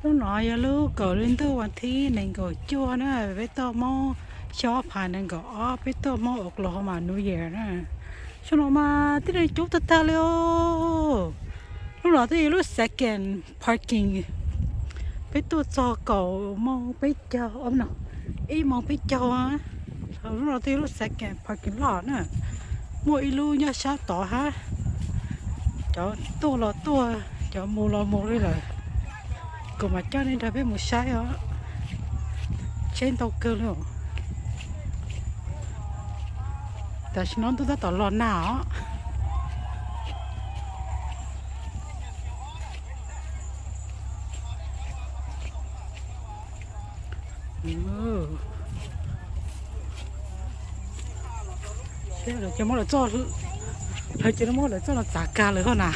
Lub no yog lub kaum hli ntuj vas thib nees nkaum cuaj na, peb tuaj Hmoob xyoo ob phav nees nkaum ob, peb tuaj Hmoob Oklahoma New Year na. Xyoo no mas tib neeg coob tag tag li os. Lub no twb yog lub second parking. Peb tuaj txog kaum moos peb caug, ib moos peb caug. Lub no twb yog lub second parking lot na. Muaj ib lub nyob sab tod hab. Cov tuaj los tuaj, cov mus los mus li lawm. Kuv mam coj nej nrog peb mus saib os. Tsheb ntau kawg li. Tam sim no ntuj tab tom los nag os. Lawv ces muab lawv txoj, lawv ces muab lawv txoj los txav kag lawm hos na.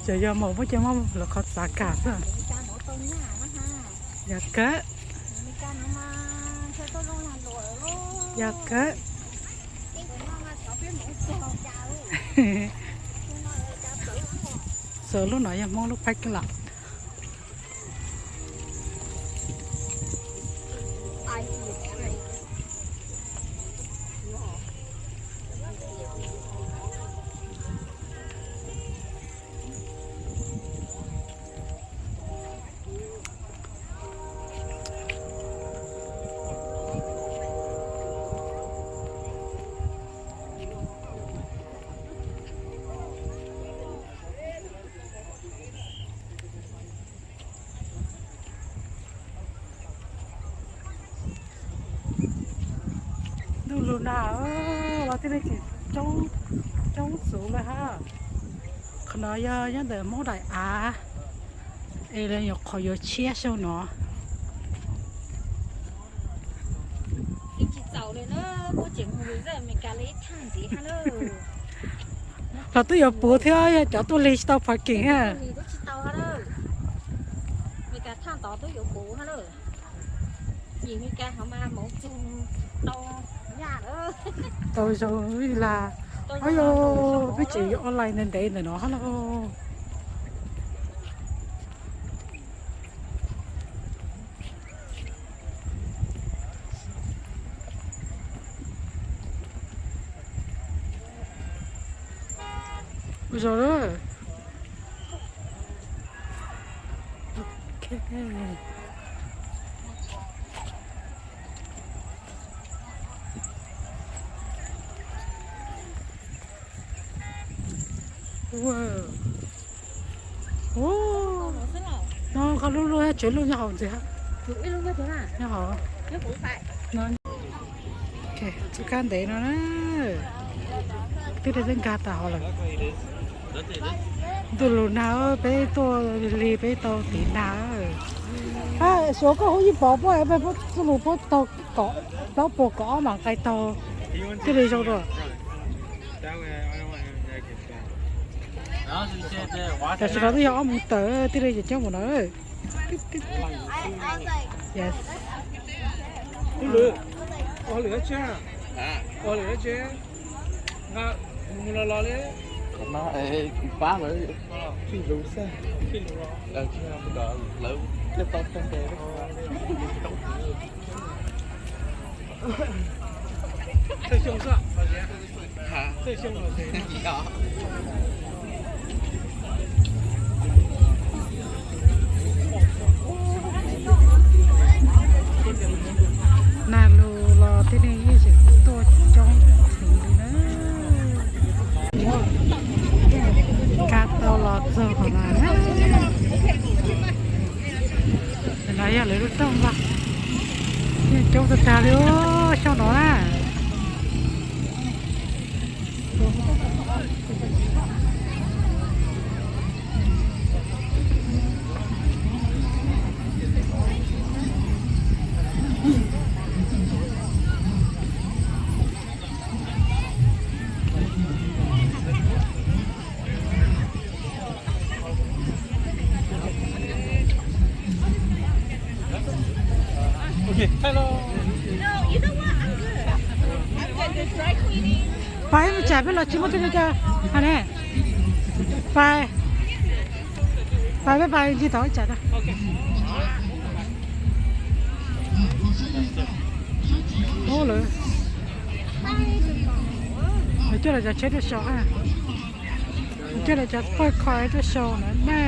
Ces yog mus muab ces muab lawv qhov txav kag xwb. Yog kawg. Yog kawg. Xws lub no yog Hmoob lub parking lot. Ntuj lug nag los tib neeg tseem coob xuv lawm hab. Qhov no yog nyob ntawm Hmoob daim av es lawv nyuam qhuav yuav tshiab xyoo no. Los twb yuav puv thiab, yog cov tuaj lig tsis tau parking ha. Tau zoo ib las. Ob yog peb tseem yuav online ntev ntev ntawm no hab lauj. Ua zoo lawm. Ok. Ub, no qhov lub lub tsev lub nyob hauv ntxiv. Nyob hauv. Txuj kab ntev no na. Twb li twb nkag tas hauv lawm. Ntuj lug nag peb tuaj li peb tau tiv nag. Suav koj hu ib pov puab, peb txuj lug puab taug plaub puas kaum ob mam nqis taug. Thiaj li zoo dua. Tam sim no twb yog ob moos tawm thiaj li coob mus no. Yes. Qhov no kuv pab lawv fij lus xwb. Lawv thiaj tau tag ntes. Nag lug los tib neeg yeej tseem tuaj coob heev li na. Nkag tau los txog qhov no na. No yog lawv lub rooj ntag. Yeej coob tag tag li xyoo no na. Pais mus tsam peb los tsis muaj tej no cas ne. Pais. Pais peb pais ncig tod ib tsam na. Ub, lawv, lawv coj lawv cov tsheb tuaj xyuas, lawv coj lawv cov sport car tuaj xyuas na ne.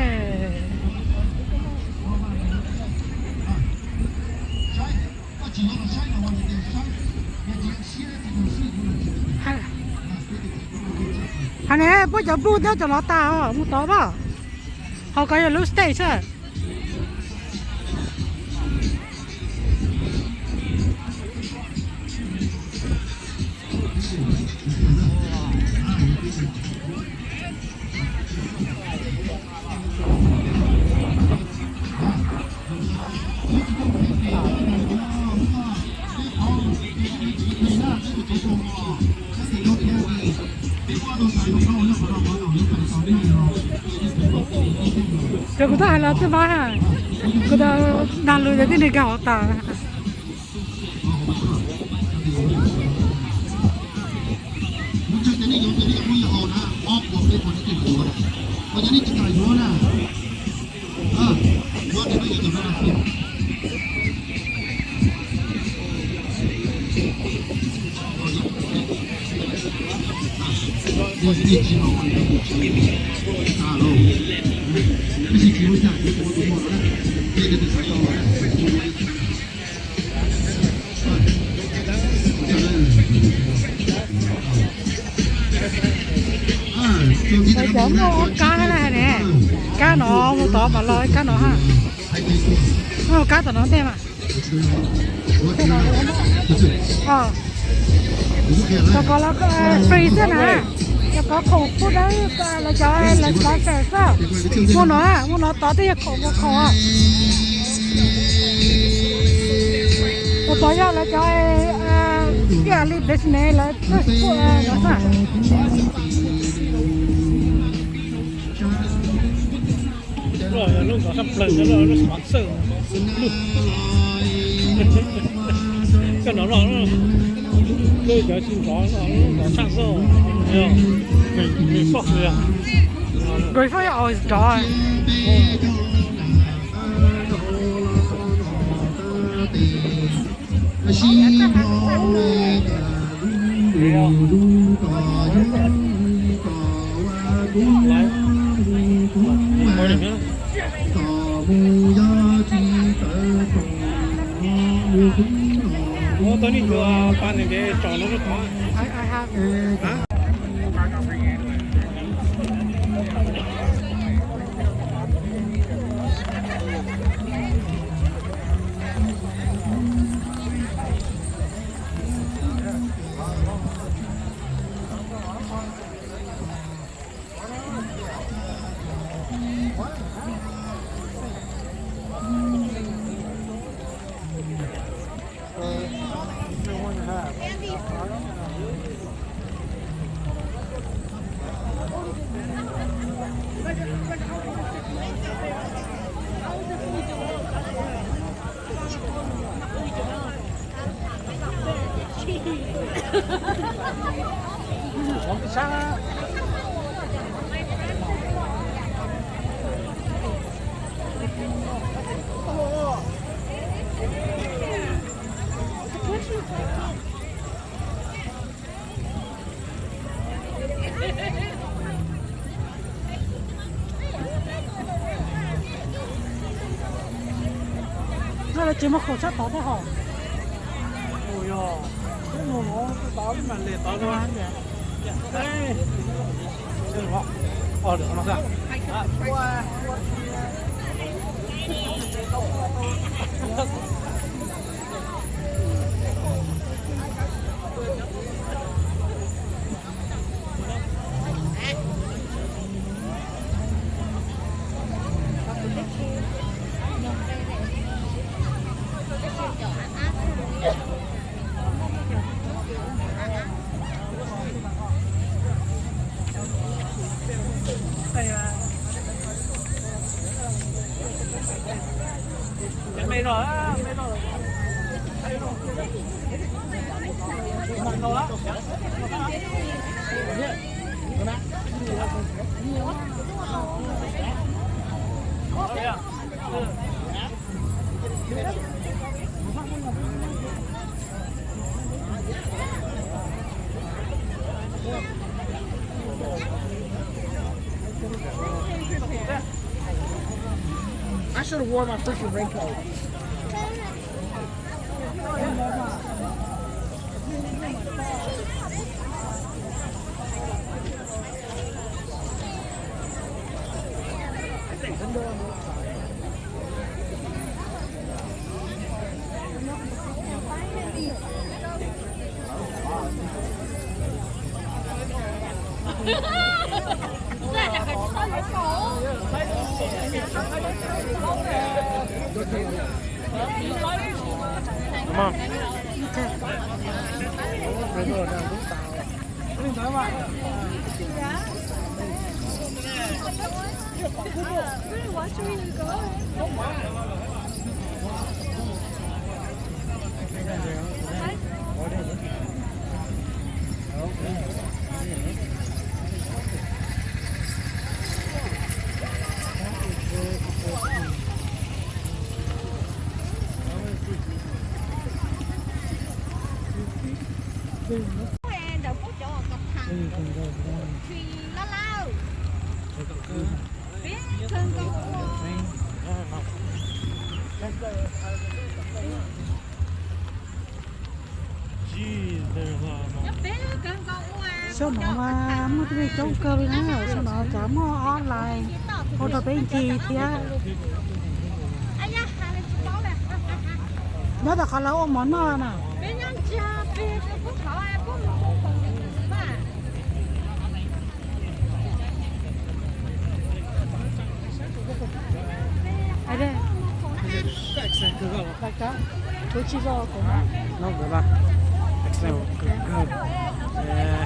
Hais ne, puab cov blue nyob cov no tas os, mus tod pab. Hauv ko yog lub stage xwb. Ces kuv twb hais los twb pab, kuv dag lus ces tib neeg kawg hauv tas. Cov muaj ob kab na ne, kab no mus tod mas los kab no ha. Muaj kab tom no ntej mas. Cov ko los free xwb na, cov ko khoom pub dawb lawv cov lawv sponsor xwb. Muaj no, muaj no tod twb yog khoom, muaj khoom. Ua tod yog lawv cov ib yam li business lawv, lawv xwb. Lub ntawd sab plaws, lub sponsor, lub, koj nov no, lub cov tsis nrov no, lub nrov tshaj xwb, yog, nws soj xwb yog. Grateful always nrov. Ua tau nej cua pa nws kev tsom no rau qhov. No lawv tsis muaj khoom sab tod thiab hos. I should have wore my freaking raincoat. Saum no mas muaj tej coob kawg li na, saum no cas muaj ob lais ua rau peb ncig thiab. Nyob tom qhov lawv ua mov noj na. Tus tsis zoo kuv no. No, good luck. Excellent. Good, good. Yeah.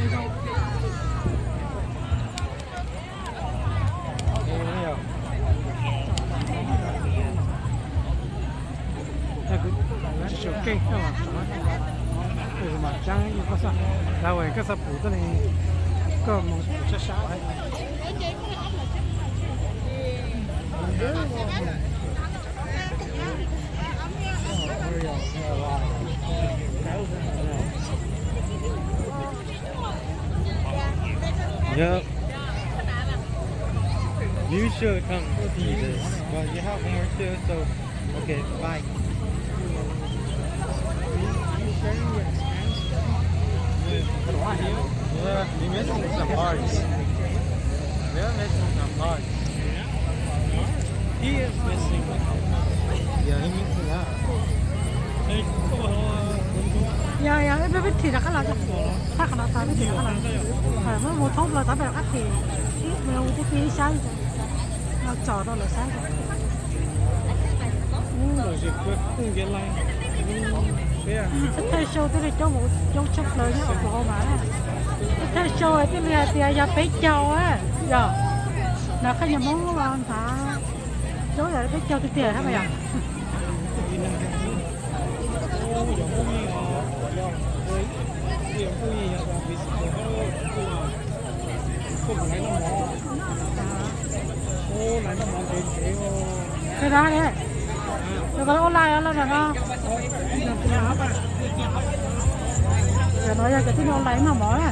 Tus mas tseeb, koj xav, koj xav pum tuaj ne, koj mus pum sab sab. Yep. You should come see this. But you have homework too, so okay, bye. We're missing some parts. We're missing some parts. He is missing. Yeah, he needs to know. Yog, yog, peb, peb thim rov qab los, thaj qhov no tag peb thim rov qab los. Muab mus thoob plaws tod peb rov qab thim. Ib mus ua tib si ib sab, los tsom rau lawv saib. Thawj show twb coob, coob tshaj plaws nyob Oklahoma. Thawj show twb li hais tias yog peb caug, yog, no koj nyias Hmoob los ntag, coob yog peb caug tiag tiag thiab mas yog. Kawg no ne, cov ko ua lais los no. Cov no yog cov tib neeg ua lais noj mov na.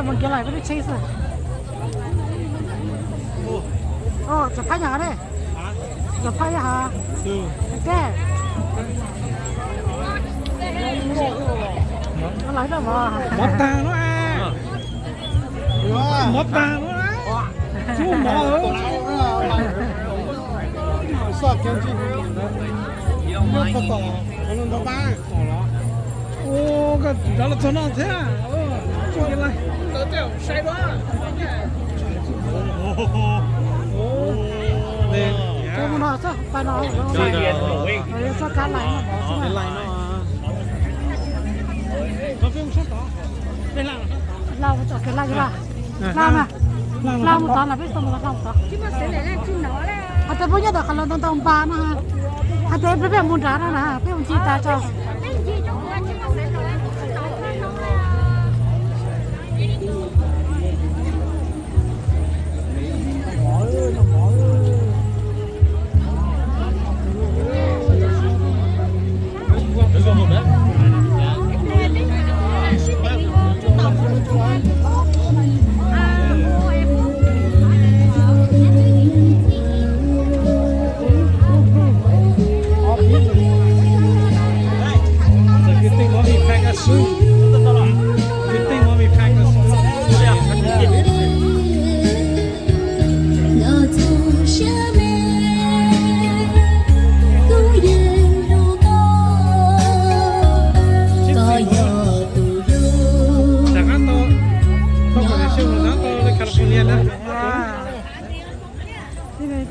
Mus kiag lais peb lub tsheb xwb. Cov phab yog ne, cov phab yog ha. Tes, lais na mov, mov tag lawm, mov tag lawm, tub mov. Ua, koj rov los txog no thiab. Koj mus no xwb, pais no, txoj kab lais no, lais no. Hla mus tod, hla mus tod, hla mus tod, hla mus tod. Hais tias peb nyob tom qhov lawv ntau ntau npas no, hais tias peb mus nrad no na, peb mus ncig tas tso. Peb ncig tso, kuv tsis paub xev laws tsis tau tag no.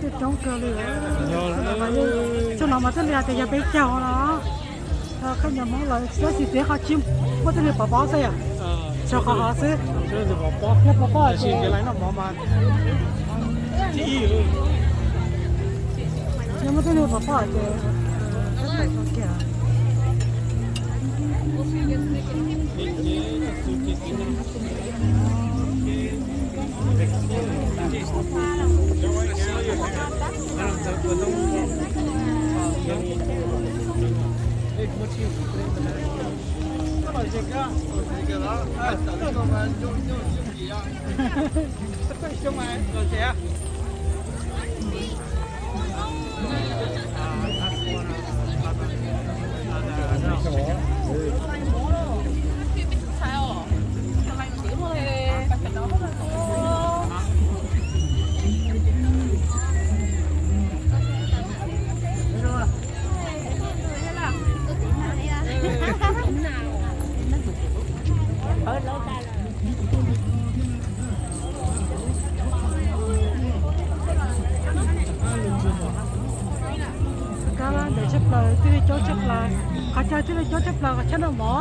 Coob coob kawg li. Txog no mas thiaj li hais tias yog peb caug no. Khaub ncaws Hmoob los tab sis txiv qhov tsis muaj tej niag pov pob xwb yom. Tsuas qhov hov xwb. Yog pov pob ces, yog muaj tej niag pov pob ces, Kab ntawd tshaj plaws, tij laug coob tshaj plaws. Qhov chaw tij laug coob tshaj plaws qhov chaw noj mov.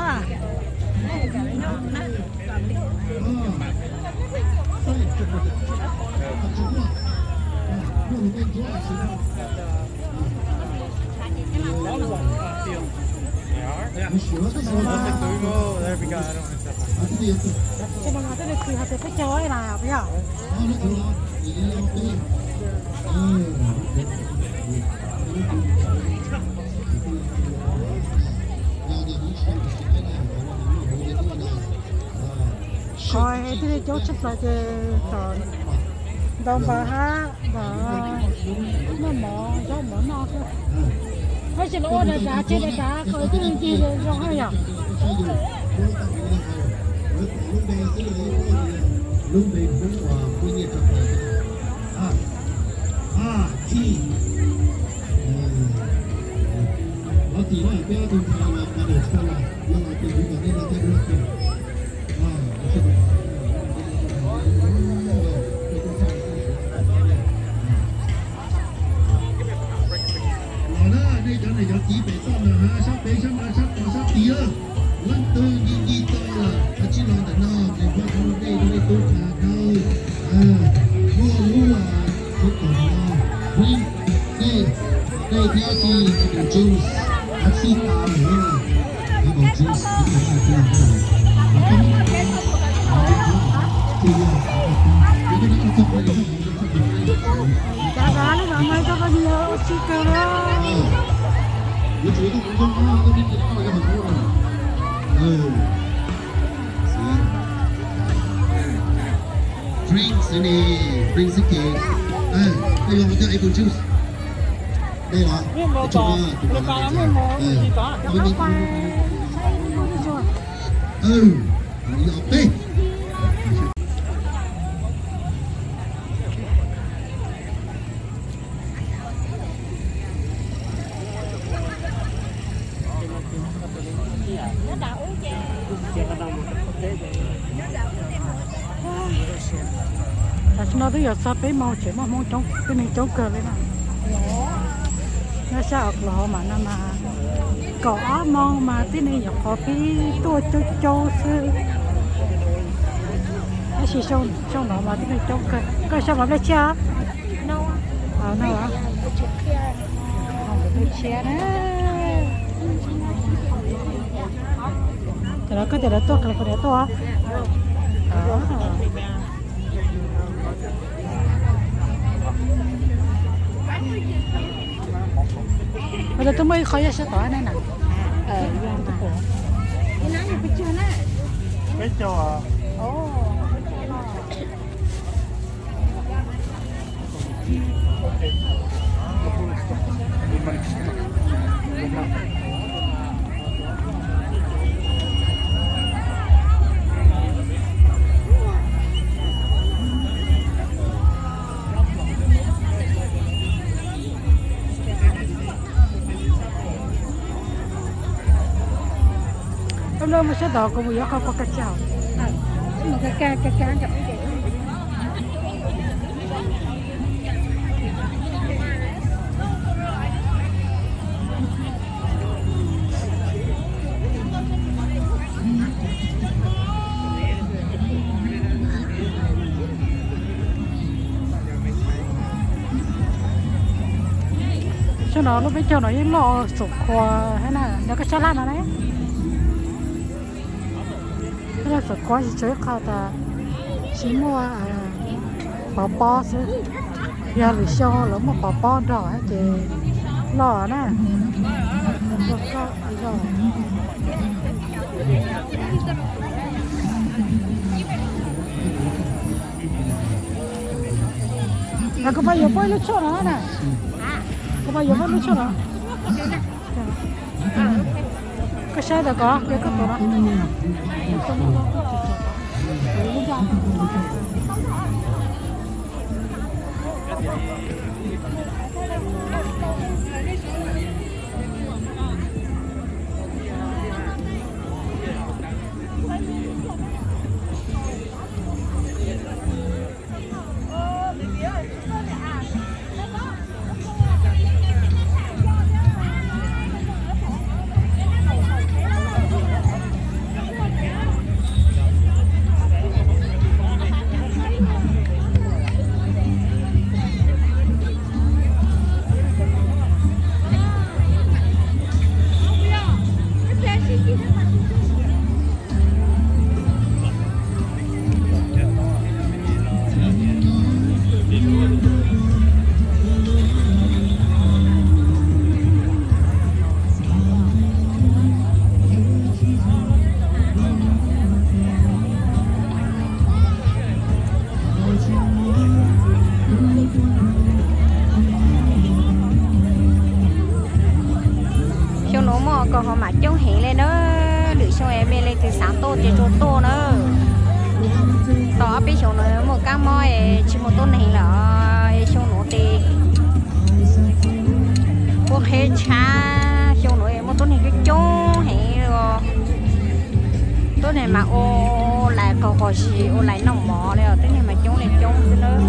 Qhov tij laug coob tshaj plaws ces tom ntau npaws hab tom noj mov zaub mov noj xwb. Tab sis lawv ua dav dav tseg dav dav kom tij laug ncig zoo hab yom. Lub npe Hmoob uas kuj nyiaj tshaj plaws. Haj txij. Qhov txim no peb ob tug ntxhais los pas dawm tsis tau los, yog los ces kuv kom nej nrog thiab dua kiag. Los na, nej cov niam cov txiv pem toj ntawd hab, sab pem sab nrad sab tod sab tid, leej twg nci nci tau lawm, koj tsij los ntawm no, ces kuv tau nej rau nej tub rog dhau. Muaj lub, lub tom no, drink, nej, nej thiab tsis, apple juice, ab txij tas lawm, apple juice, Cov dav lub no mas coj poj niam ua tsis kawg li. Drink xwb ne, drink xwb ces. Koj yuav hov thiab apple juice. Dej los, tus no, tus no, peb. Tam sim no twb yuav txog peb moos tseem muaj Hmoob coob, tib neeg coob kawg li na. Nyob sab Oklahoma no mas kaum ob moos mas tib neeg nyuam qhuav pib tuaj coob coob xwb. Tab sis xyoo no mas tib neeg coob kawg. Koj sab mov nplej tshiab? Nplej tshiab na. Ces lawv, koj tias lawv tuaj California tuaj. Ua, twb muaj ib qho yaj sab tod ne na. Koj mus sab tod kuv mus yuav qhov kua ka caum. Mus ka ka ka ka. Xyoo no lub peb caug no yeej loj xum khuav thiab na, yog koj sab laj no ne. Loj xum khuav tsis tshuav ib qho tas tsis muaj pov pob xwb. Yog lwm xyoo lawv muaj pov pob nrog ces loj na. Koj pab yuav pab ib lub tshuaj no na. Koj pab yuav pab ib lub tshuaj no. Koj saib tas koj, koj tus no. Xyoo nuav muaj koom haum mas coob heev le na, lwm xyoo es me leej twg xav tuaj ces tsuas tuaj na. Tau ob peb xyoos no muaj kab mob es tsis muaj tuab neeg lawm, xyoo nuav ces puab qheb tshab, xyoo nuav muaj tuab neeg coob coob heev os. Tuab neeg mas ua lais qaug quas zis, ua lais noj mov le os, tuab neeg mas coob le coob xwb nawb.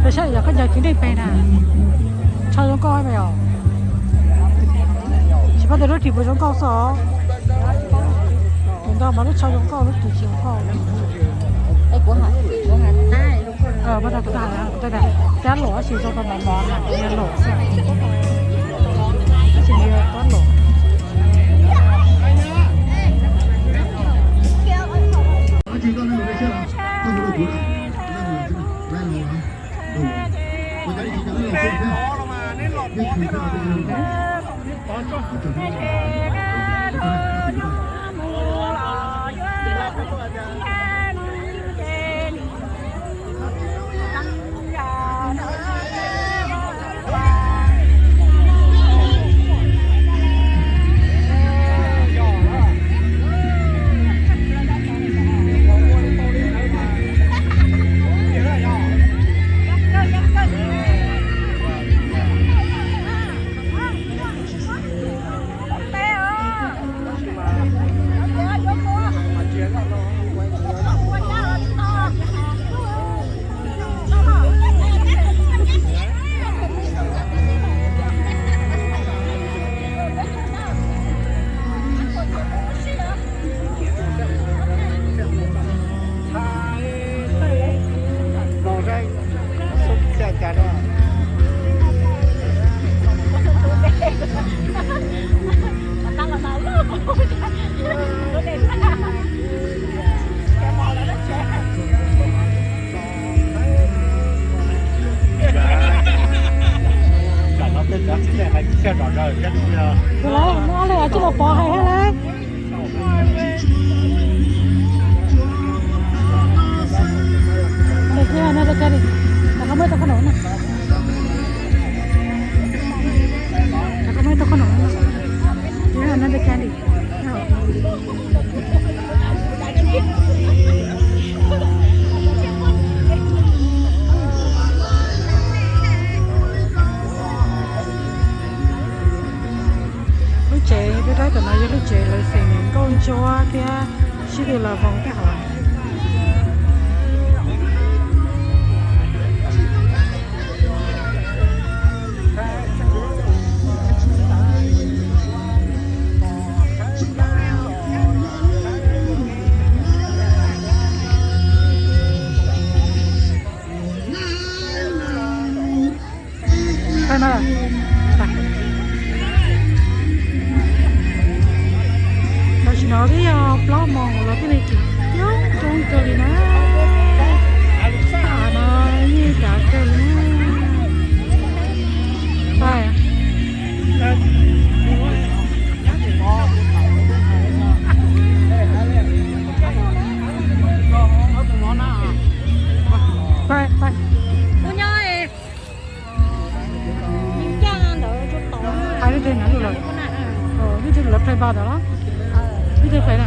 Peb saib yog koj ncaws kwv dej pem na, tshaj zoo nkauj me os. Tsis paub tias lub ris puas zoo nkauj xwb os. Tus ntawd mas lub tshaj zoo nkauj, lub ris tsis zoo nkauj. Cab luam tsis zoo rau mos mos na, luam xwb. Tab sis nws yog cab luam. Tus lawv muaj ob leeg tsis los pov hais thiab lawm. Candy, rov qab muab tau qhob noom no. Rov qab muab tau qhob noom no. Another candy. Lub tsev peb dab tom no yog lub tsev lawv xeem nkauj ntsuab thiab sib tw los voos tej hauv. Tam sim no twb yog plaub moos los thiaj li tseem coob coob kawg li na. Tam no yeej kav kawg li. Hais leej twg nyob lawm? Leej twg lawv play ba ntawd los? Leej twg play na?